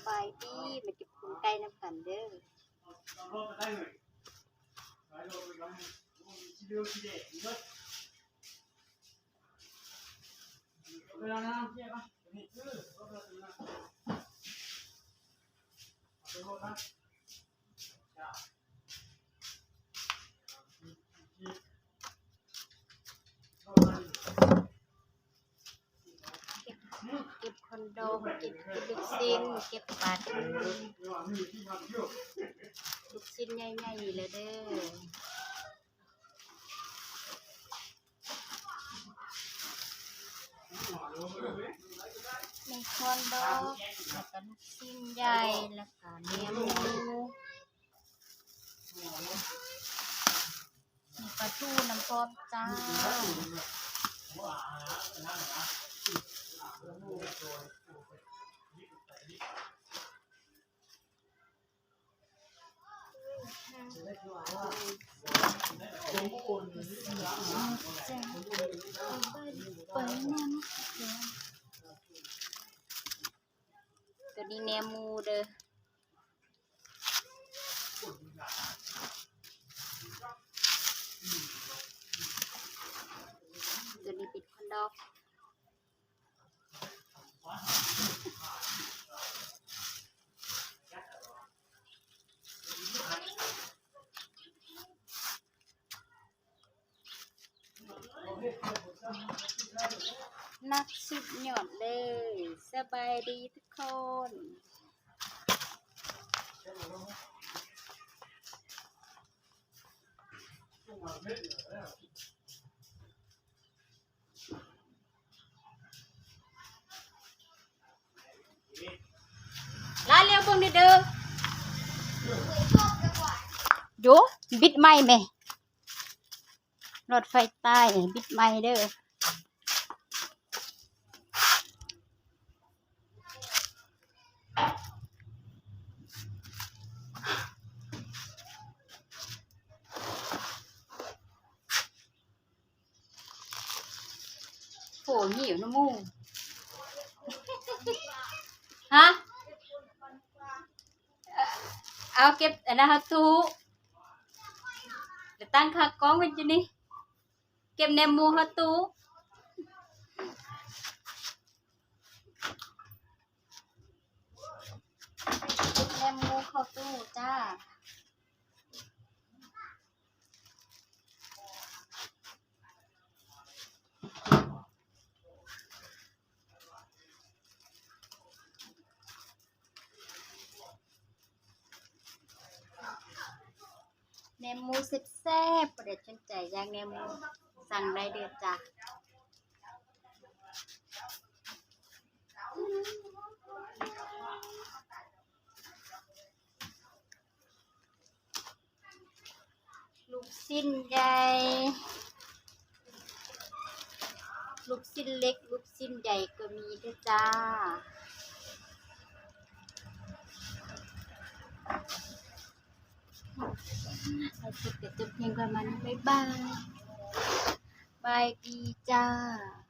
ບາຍດີ ມາເກັບຂົງໄກ່ນຳກັນເດີ. ເກັບ ເກັບຄອນໂດ ເກັບ ເກັບລູກຊີ້ນ ເກັບປາ ເກັບລູກຊີ້ນໃຫຍ່ໆນີ້ແຫຼະເດີ. ມີຄອນໂດ ແລ້ວກະລູກຊີ້ນໃຫຍ່ ແລ້ວກະແໜມໝູ ມີປາທູນຳພ້ອມຈ້າ. ໂຕນີ້ແໜມໝູເດີ ໂຕນີ້ເປັນຄອນດອກ. ໜັກສຸດຍອດເລີຍ. ສະບາຍດີທຸກຄົນ. ລາວເລວເບິ່ງແດ່ເດີ. ໂຢ ບິດໃໝ່ແມະ. ຫຼອດໄຟຕາຍ ບິດໃໝ່ເດີ. ໂອ້ ຫິວນະໝູ່ ຮະ. ເອົາເກັບອັນນັ້ນເຮົາຕູ້ ແລ້ວຕັ້ງຂາກອງໄວ້ຢູ່ນີ້ ເກັບແໜມໝູເຮົາຕູ້ ເກັບແໜມໝູເຂົ້າຕູ້ຈ້າ. ແໜມໝູແຊບໆ ຜູ້ໃດສົນໃຈຢາກແໜມໝູ ສັ່ງໄດ້ເດີຈ້າ. ລູກຊີ້ນໃຫຍ່ ລູກຊີ້ນເລັກ ລູກຊີ້ນໃຫຍ່ກໍມີເດີຈ້າ. ໃຫ້ເພິ່ນໄປຈົບພຽງປະມານນີ້ ບາຍບາຍ ບາຍດີຈ້າ.